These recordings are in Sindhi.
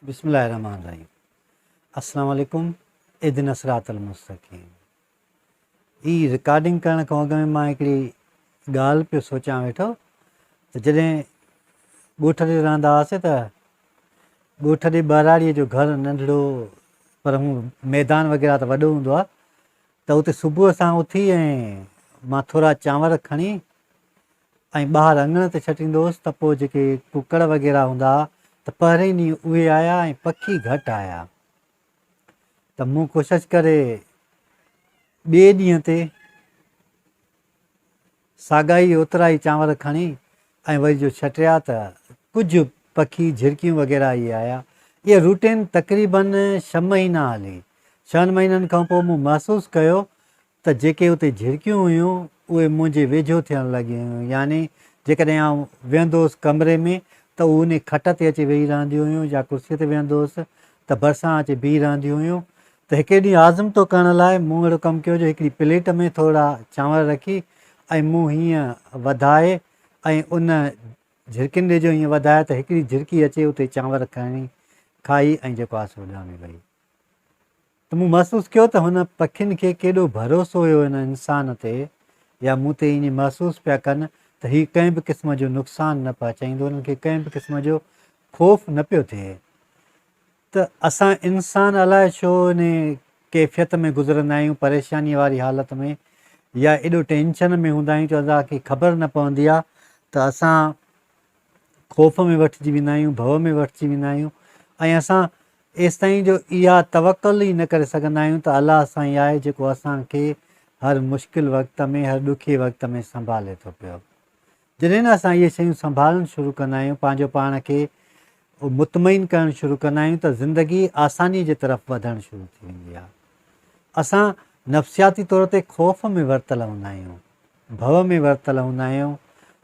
بسم الله الرحمن الرحيم السلام عليڪم اهدنا الصراط المستقيم هي رڪارڊنگ ڪرڻ کان اڳ ۾ مان هڪڙي ڳالهه پيو سوچان ويٺو ته جڏهن ڳوٺ تي رهندا هئاسي ته ڳوٺ ڏي ٻهراڙيء جو گهر ننڍڙو پر هو ميدان وغيره ته وڏو هوندو آهي ته اتي صبح سان اٿي ۽ مان ٿورا چانور کڻي ۽ ٻاهر اڱڻ تي ڇٽيندو هوس ته پوء جيڪي ڪڪڙ وغيره هوندا ها ته پهرئين ڏينهن اهي آيا ۽ پکي گهٽ آيا ته مون ڪوشش ڪري ٻئي ڏينهن تي ساڳا ئي اوترا ئي چانور کڻي ۽ وري جو ڇٽيا ته ڪجهه پکي جهرڪيون وغيره اهي آيا. اها روٽين تقريبن ڇهه مهينا هلي. ڇهن مهينن کان پوء مون محسوس ڪيو ته جيڪي اتي جهرڪيون هيون، اهي منهنجي ويجهو ٿيڻ لڳيون هيون، يعني جيڪڏهن آئون ويهندو هوس ڪمري ۾ ته هو انهي کٽ تي اچي ويهي رهنديون هيون يا ڪرسيء تي ويهندو هوس ته ڀرسان اچي بيهي رهنديون هيون ته هڪڙي ڏينهن آزمتو ڪرڻ لاء مون اهڙو ڪم ڪيو جو هڪڙي پليٽ ۾ ٿورڙا چانور رکي ۽ مون هيئن وڌائي ۽ ان جهرڪين ڏي جو هيئن وڌائي ته هڪڙي جهرڪي اچي اتي چانور کڻي کائي ۽ جيڪو آ سو اڏامي وئي. ته مون محسوس ڪيو ته هن پکين کي ڪيڏو ڀروسو هيو هن انسان تي يا مون تي ائين محسوس پيا ڪن ته هي ڪنهن به قسم جو نقصان نه پهچائيندو هنن کي ڪنهن به قسم جو خوف نه پيو ٿئي ته اسان انسان الائي ڇو انهي ڪيفيت ۾ گذرندا آهيون پريشاني واري حالت ۾ يا ايڏو ٽينشن ۾ هوندا آهيون جو اسان کي خبر نه پوندي آهي ته اسان خوف ۾ وٺجي ويندا آهيون، ڀؤ ۾ وٺجي ويندا آهيون ۽ اسان ايستائين جو اها توڪل ئي نه ڪري سگهندا آهيون ته الله سائين آهي جيڪو اسان کي هر مشڪل وقت ۾ هر ڏکي وقت ۾ سنڀالي ٿو پيو. جڏهن نه اسان اهي شيون سنڀالڻ شروع ڪندا آهيون، پنهنجو پاڻ کي مطمئن ڪرڻ شروع ڪندا آهيون ته زندگي آساني جي طرف وڌڻ شروع ٿي ويندي آهي. اسان نفسياتي طور تي خوف ۾ ورتل هوندا آهيون. ڀؤ ۾ ورتل هوندا آهيون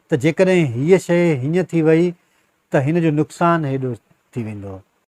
ته جيڪڏهن هيء شيء هيئن ٿي وئي ته هن جو نقصان هيڏو ٿي ويندو.